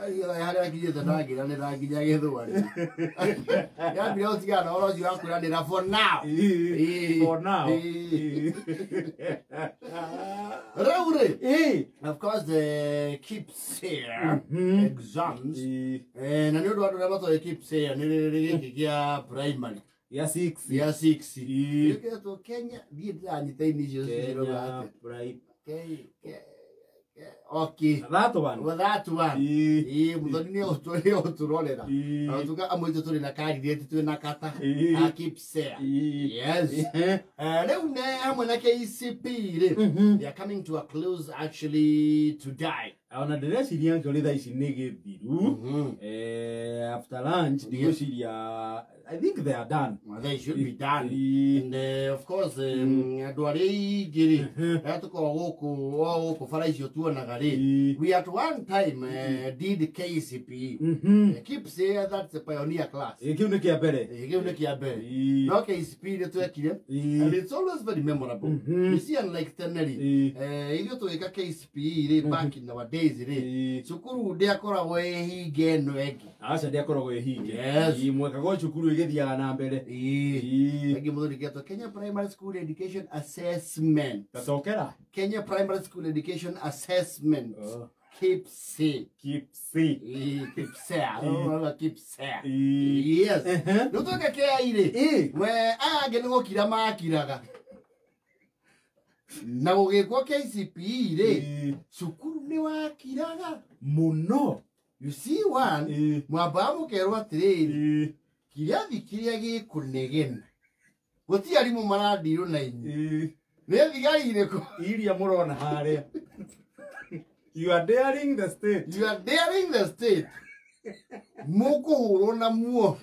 Harĩa nginyĩte ndangĩranĩra nginya gĩthweri. Yambire gũtigana na ũhoro ũcio wa kwĩranĩra for now. For now. Rĩu rĩ, of course the KPSEA exams, na nĩ ũndũ wa andũ arĩa matoĩ KPSEA nĩ rĩrĩ gĩkĩ kĩa primary ya 6 gĩa 6 gĩkĩtwo Kenya, thiĩ ndĩranyita ini icio Kenya atĩa Prime. Okay. That one. Well, that one. Ĩĩ, Mũthoni nĩ egũtũrorera. Na tuga amwe itũ tũrĩ na candidate twĩ na kata a KPSEA. Yes. Rĩu ne hamwe na KCP rĩ, they are coming to a close actually today. Ona ndĩreciria nkĩũrĩ thaa ici nĩ gĩthiru. After lunch ndigwĩciria, I think they are done. Well, they should be done. And of course, andũ arĩa aingĩ rĩ, arĩa tũkoragwo gũkũ o gũkũ bara icio tuonaga rĩ, we at one time did KCPE. KPSEA, that's the pioneer class. Ĩ, kĩu nĩ kĩa mbere. Kĩu nĩ kĩa mbere. No KCPE nĩ twekire. And it's always very memorable. You see, unlike tene rĩ, ithuĩ tũgĩka KCPE rĩ, back in our days rĩ, cukuru ndĩakoragwo ĩhinge ĩno ĩngĩ. Aca, ndĩakoragwo ĩhinge. Yes. Mwekagwo cukuru ĩgĩthiaga na mbere. Rĩngĩ mũthuri kĩetwo Kenya Primary School Education Assessment. Tacokera. Kenya Primary School Education Assessment. Oh. KPSEA. KPSEA. KPSEA. Oh, KPSEA. Yes. Rĩu twĩke KI rĩ, we aya angĩ nĩ gũkira makiraga. Na gũgĩkwo KCPE rĩ, cukuru nĩ wakiraga. Mũno. You see one, mwambaga mũkerwo atĩrĩrĩ, kĩrathi kĩrĩa gĩkũnegena gũtirĩ arimũ marandirwo na inyuĩ, nĩ thigari irĩkũ iria mũrona harĩa. You are daring the state. You are daring the state, mũkũhũrwo na muohwo.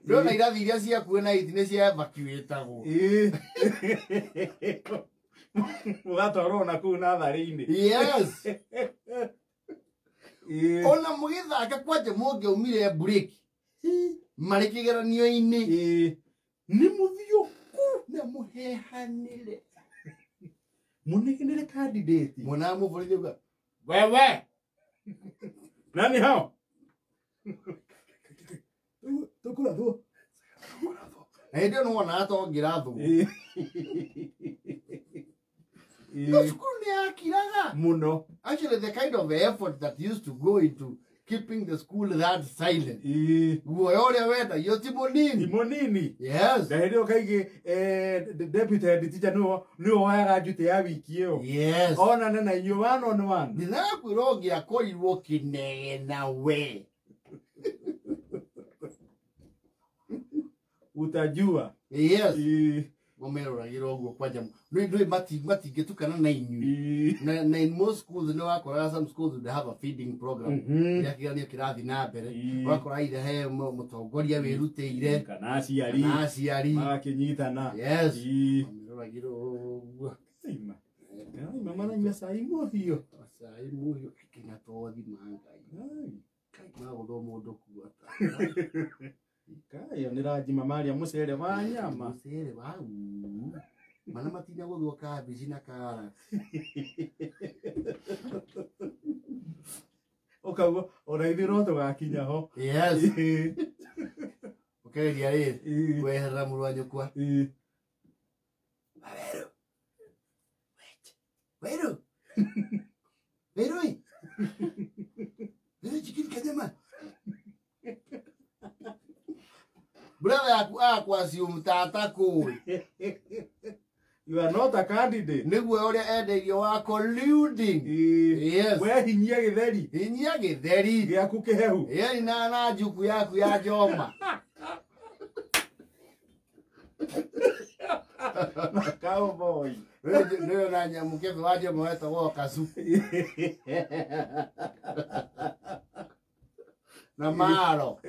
Ndĩrona irathi iria ciakuĩ na iti nĩ cia evacuatagwo. Mũgatwarwo na kũu natharĩ-inĩ. Yes. Ona mũgĩthaka kwanja mũngĩaumire break marĩ kĩgeranio-inĩ, nĩ mũthiũku na mũhehanĩre. Mũnegenere candidate. Mwana mũborithi auga wewe nani hao tũkũrathwo. Na hĩndĩ ĩyo nĩwonaga ta ũngĩrathwo. No cukuru nĩ yakiraga mũno. Actually, the kind of effort that used to go into keeping the school that silent, guoya ũrĩa wendagio ti ti mũnini. Mũnini. Yes. Na hĩndĩ ĩyo kaingĩ deputy head teacher nĩwe woyaga njutĩ ya wiki ĩyo, onane na inyuĩ one on one. Ndĩrakwĩra ũngĩakorirwo ũkĩnegena we utajua. Yes. Mũmeroragĩra ũguo kwanja ndũĩ matingĩtukana na inyuĩ. Na in most schools nĩ wakoraga some schools would have a feeding program rĩrĩa kĩgeranio kĩrathiĩ na mbere. Ũgakora either he mũtongoria wĩrutĩire kana aciari kana aciari magakĩnyitana. Yes. Mameroragĩra ũguo. Ima. Ai, maranyua cai mũhiũ. Cai mũhiũ kinya tothi ma Ngai. Kai magũthwo mũndũ kuota. Kai, ĩyo nĩ ranjima marĩa mũcere wa nyama. Mũcere wa uu. Mana matina gũthwo kambici na karati. Ũkauga ona ithuĩ no tũgakinya ho. Yes. Ũkegeria rĩrĩ kweherera mũrũ wa nyũkwa. Waweru. Wait. Weru. Weru. Ĩ. Weru chicken kanyama. Brother yaku akwa tata kũĩ. You are not a candidate. Nĩguo ũrĩa endeirio wa colluding. Yes. We hinyia gĩtheri. Hinyia gĩtheri. Gĩaku kĩhehu. Yani na njuku yaku ya njoma. Cowboy. Nĩyo na nyamũ kebe wa njoma wetagwo kacuku. Na maro.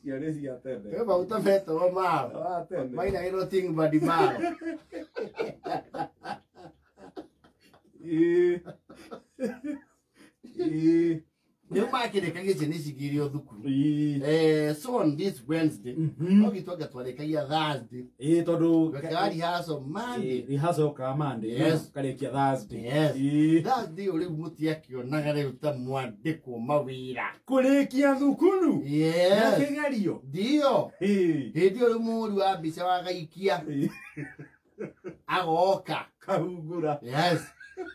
Ciarĩ cia tene. Kwĩ maguta metagwo maro. Wa tene. Mainagĩrwo Tingbad maro. Rĩu Makĩrĩkagia ciana ici igĩrĩ o thukuru. So on this Wednesday, no gĩtwanga twarĩkagia Thursday. Tondũ Twekaga rehearsal Monday. Rehearsal ka Monday. Yes. Karĩkia Thursday. Yes. Thursday rĩu mũtiakĩonaga rĩu ta mwandĩkwo mawĩra. Kũrĩkia thukuru. Yes. Na kĩgerio. Ndio. Hĩndĩ ĩyo rĩu mũhũri wa mbica wa gaikia. Agoka. Kahungura. Yes.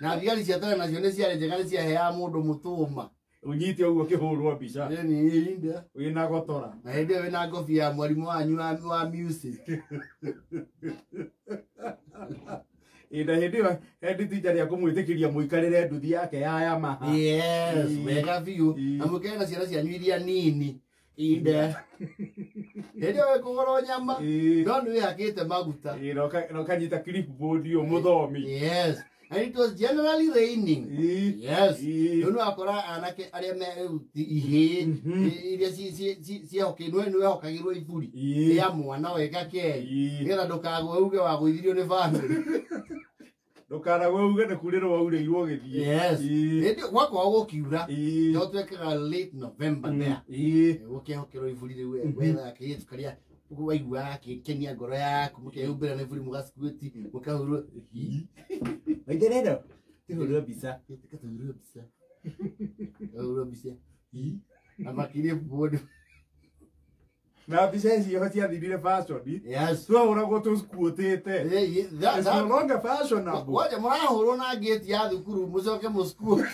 Na thigari cia tene nacio nĩ ciarĩ njega nĩ ciaheaga mũndũ mũtũma. Ũnyite ũguo kĩhũrwo mbica. Nĩ wĩna gotora. Na hĩndĩ ĩyo wĩna ngobia ya mwarimũ wanyu wa music. Na hĩndĩ ĩyo head teacher nĩakũmwĩtĩkĩria mũikarĩre nduthi yake ya Yamaha. Yes, wega biũ. Na mũkĩre na ciana cianyu iria nini. Inde. Hĩndĩ ĩyo wĩkũgũrwo nyama. No nĩ wĩhakĩte maguta. Na ũkanyita clipboard ũyũ mũthomi. Yes. And it was generally raining. Yes. You know akora anake aria me ihĩ iria ciehokirwo nĩ wehokagĩrwo iburi ya mwana weka keri nĩgetha ndũkagwe uge wagũithirio nĩ family. Ndũkanagwe uge nĩ kurĩrwo waurĩirwo ũgĩthiĩ. Yes. Hĩndĩ gwakoragwo gũkiura no twekaga late November there. Ũkehokerwo iburi rĩu wethaga kairĩtu karĩa waiguaga gakĩkenia ngoro yaku mũkehumbĩra na iburi mũgacuĩti mũkahũrwo. Waiterero tũhũrwo mbica. Tũhũrwo mbica. Tũhũrwo mbica. Na makĩria board. Na mbica icio ciathirire fashion. Yes. Twahũragwo tũskuotĩte. It's no longer fashionable. Kwanja mũrahũrwo na gate ya thukuru mũcoke mũskuote.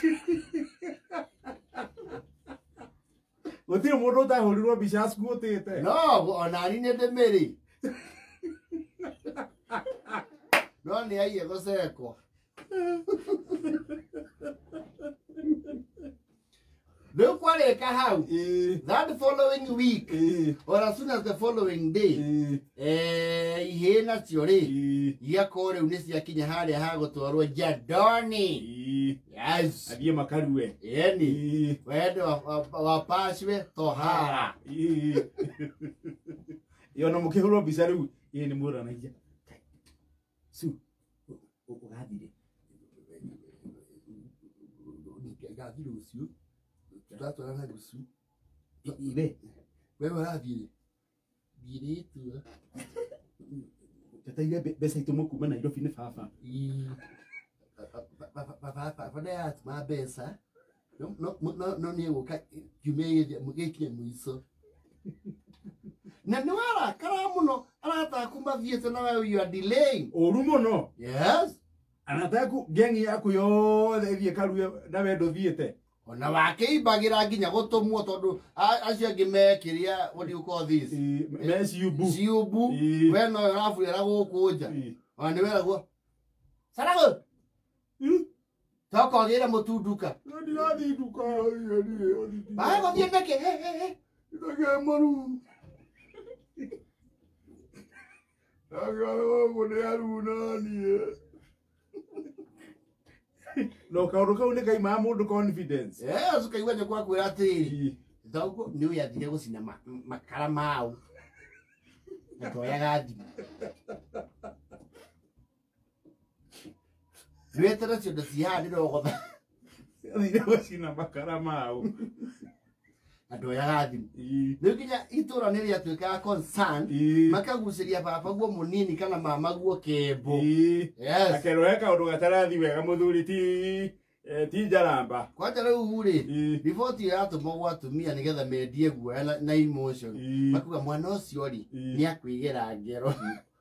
Gũtirĩ mũndũ ũtahũrirwo mbica askuotĩte. No, ona niĩ nĩ ndĩmĩrĩ. No nĩ aiye gũcekwo. Rĩu kwarĩka hau, that following week, or as soon as the following day, ihĩ nacio rĩ, igakorwo rĩu nĩ ciakinya harĩa ha gũtwarwo Jandoni. Yes. Athiĩ makarue. Ĩni. Wende wapacwe tohara. Ona mũkĩhũrwo mbica rĩu, nĩ mũranagia. Su, ũgathire. Ngathi rũciũ. Tũratwarana rũciũ. Ibe. We ũrathiĩ? Thiĩrĩtwo. Tataire mbeca itũmwo kuma Nairobi nĩ baba. Baba nĩaratũma mbeca. No nĩ egũka kiumia gĩkĩ mũico. Na nĩ warakara mũno arata aku mathiĩte na we you are delaying. Ũru mũno. Yes. Arata aku gengi yaku yothe ĩthiĩ karue na we ndũthiĩte. Ona wakĩimbagĩra nginya gũtũmwo tondũ acio angĩ mekĩria what do you call this? Me ciumbu. Ciumbu. We no ũraburĩra gũkũ nja. Ona nĩ weragwo. Saragũ. Toka ũgĩre mũtu nduka. Ndirathiĩ nduka. Wae gũthiĩ nĩkĩ? Ndagĩa maru. Ndagĩa nĩ aruna niĩ. No kaũndũ kau nĩ kaimaga mũndũ confidence. Yes, ũkaigua nĩ gwakwĩra atĩrĩrĩ, thoguo nĩ ũyũ athire gũcina makara mau. Na ndoyaga thimũ. Nĩweterere ciondo ci haha ndĩrogotha. Athire gũcina makara mau. Na ndoyaga thimũ. Rĩu nginya itũra nĩ rĩatuĩkaga concern, makagucĩria baba guo mũnini kana mama guo kĩmbo. Yes. Akerwo he kaũndũ gatarathi wega mũthuri ti njaramba. Kwanja rĩu rĩ, riboti ĩyo yatũmwo gwa atumia nĩgetha mendie guoya na emotion. Makuga mwana ũcio rĩ, nĩ akwĩgera ngero.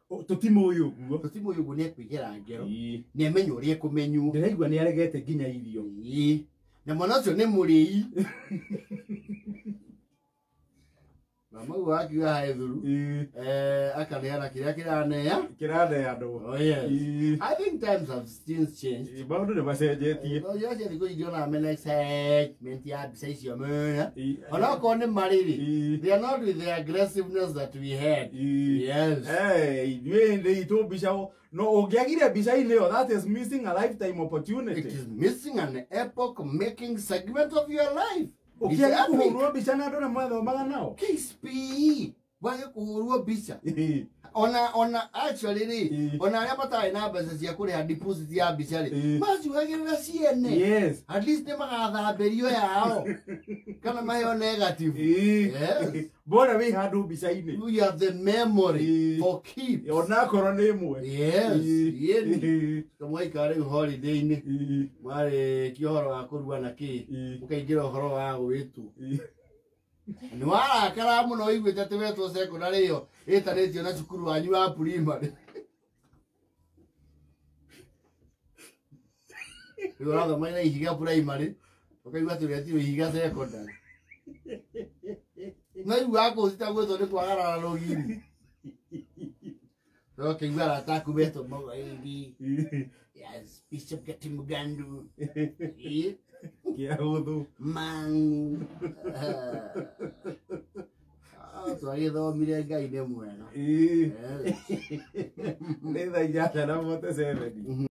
Tũtimũĩ ũguo. Tũtimũĩ ũguo nĩ akwĩgera ngero. Nĩ amenya ũrĩa ekũmenywo. Ndĩraigua nĩ aregete nginya irio. Na mwana ũcio nĩ mũrĩi. Mama guo akiuga hae thuru. Akaneana kĩrĩa kĩranea. Kĩranea andũ. Oh yes. I think times have since changed. Maũndũ nĩ macenjetie. Yo cia thikũ ici ndionaga mena excitement ya mbica icio mũno. Onokorwo nĩ marĩ rĩ, they are not with the aggressiveness that we had. Yes. Ithuĩ hĩndĩ itũ mbica no ũngĩagire mbica-inĩ ĩyo, that is missing a lifetime opportunity. It is missing an epoch making segment of your life. Ũkĩaga kũhũrwo mbica na andũ arĩa mwathomaga nao. KSPE. Wage kũhũrwo mbica. Ona actually rĩ, ona arĩa matarĩ na mbeca cia kũrĩha deposit ya mbica rĩ, macuhagĩrĩra ciene. Yes. At least nĩ magathambĩrio yao kana maheo negative. Yes. Bora wĩ handũ mbica-inĩ. We have the memory for keeps. Onakorwo nĩ ĩmwe. Yes. Yeni. Kamwaikara rĩu holiday-inĩ. Mwarĩkia ũhoro wa kũrua na kĩ. Mũkaingĩra ũhoro wa gwĩtwo. Nĩ warakara mũno ũiguĩte atĩ wetwo secondary ĩyo ĩtanĩtio na cukuru wanyu wa primary. Rĩu ũrathoma na ihiga primary, ũkaigua atĩ ũretirwo ihiga secondary. No iguaga kũu gwĩtwo nĩ kwagarara rũgiri. Ũkaigua arata aku metwo Mũgaithi. Yes, Bishop Gatimugandu. Kĩahũthũ. Mangu. Twagĩthomire Ngai nĩ mwega. Nĩ thaa 8:47.